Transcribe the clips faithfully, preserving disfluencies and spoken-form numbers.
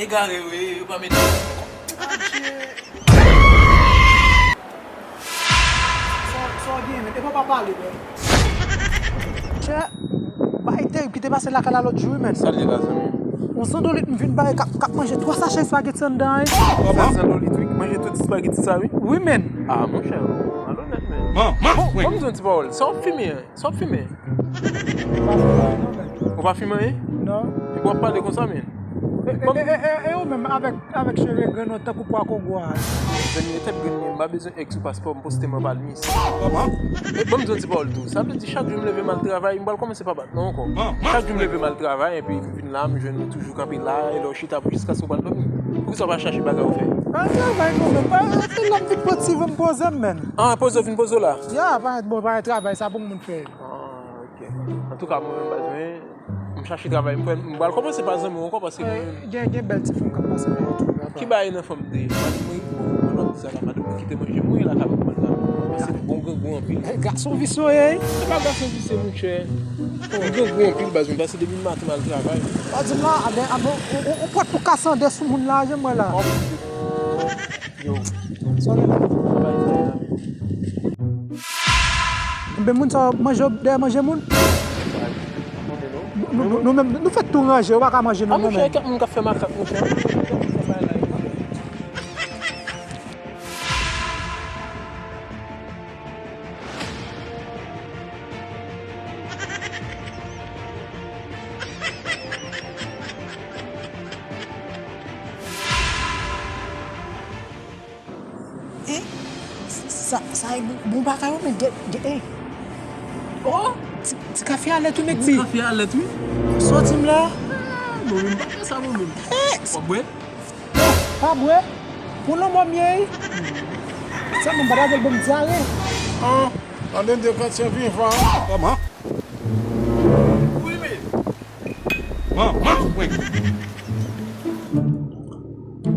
Egare wi, yo pa met. Sa, sa w gen, men, e pa pa pale, bro. Chè, bay terib ki te pase lakay la lòt jou, wi, men. Sa l ye la, zanmi? Yon zandolit m vin bay k ap, k ap manje twa sachè espageti anndan, wi. Sa zandolit, wi, ki manje tout espageti sa, wi. Wi, men. Ah, monchè, malonèt, men. Bon, bon, m di yon ti pawòl. Sa w ap fimen, sa w ap fimen? Ou pa fimen anyen? Non. Epi w ap pale konsa, men. E, e, e, e, e ou menm avèk, avèk cheve grenn ou tankou pwa Kongo a? Zanmi, tèt grenn mwen, m pa bezwen èks ou paspò, m poste m anba l, miss. Kòman? E, ban m di yon ti pawòl tou. Sa vle di chak jou m leve m al travay, m pral kòmanse pa bat non ankò. Chak jou m leve m al travay, epi m vin la, m jwenn ou toujou kanpe la, e lè w chita pou jiskaske w pral dòmi. Poukisa w pa chache bagay ou fè? Pa travay non, men pa, se la m vin pran ti van m poze m, men. Ah, poze w vin poze w la? Ya, pa, bon, pa travay, sa pou moun fè. Ah, ok. Antouka, mwen menm, pa bezwen. M chache travay, m fè, m pral kòmanse pa zanmi w ankò, paske mwen menm. Gen, gen bèl ti fanm k ap pase la tou, papa. Ki bagay nan fanm de? Madanm mwen, bon, mwen ap di sa la, madanm mwen kite manje mwen la, ka ban mwen la. Paske m bon grangou anpil. Eh, gason visye w ye, wi. Se pa gason visye, monchè. M grangou anpil, baz, mwen pase depi maten m al travay. Sa di m la, a, a, bon, ou, ou, ou pòt pou kase an de sou moun la, jan m wè la. Yo. Sa w gen la? Enben, moun sa yo manje dèyè manje moun? Nou, nou, nou menm, nou fèk tou ranje, yo pa ka manje nou menm. Ah, monchè, kèk moun k ap fè makak, monchè. Eh, sa, sa e bon, bon bagay wi, men de, de, eh. Oh, ti, ti kafe alèt wi, Mekbi. Ti kafe alèt wi. Sòti m la. Ah, mwen menm pa fè sa mwen menm. Eh, w ap bwè? Pa bwè. Pou lanmò m ye wi. Sèlman m pa ta vle l ban m dyare. Ah, tande m de kretyen vivan. Kòman? Wi, men. Manman mwen.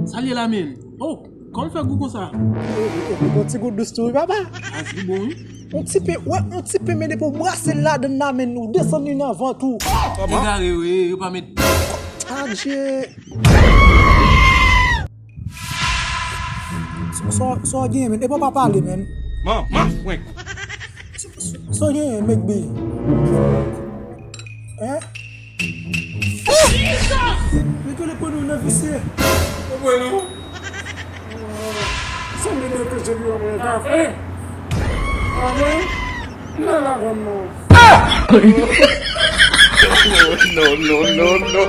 Sa l ye la, men? Oh, kòman fè gou konsa? Ou, ou, ou, ou, ti gout dous tou, wi, papa. A, li bon, wi. On ti pen, wè, on ti pen, men depi w brase l ladann nan, men ou desann li nan vant ou. Kòman? Egare, wi, yo pa met. Adje. Sa, sa, sa w genyen, men? Epa w pa pale, men. Manman mwen. Sa, sa, sa w genyen, Mekbi? Hein? Men ke le pran nou nan visye. Ou pran nou? Sa m de ke se li w ap mwen ka fè. Amen. Nan lavann non. No, no, no, no.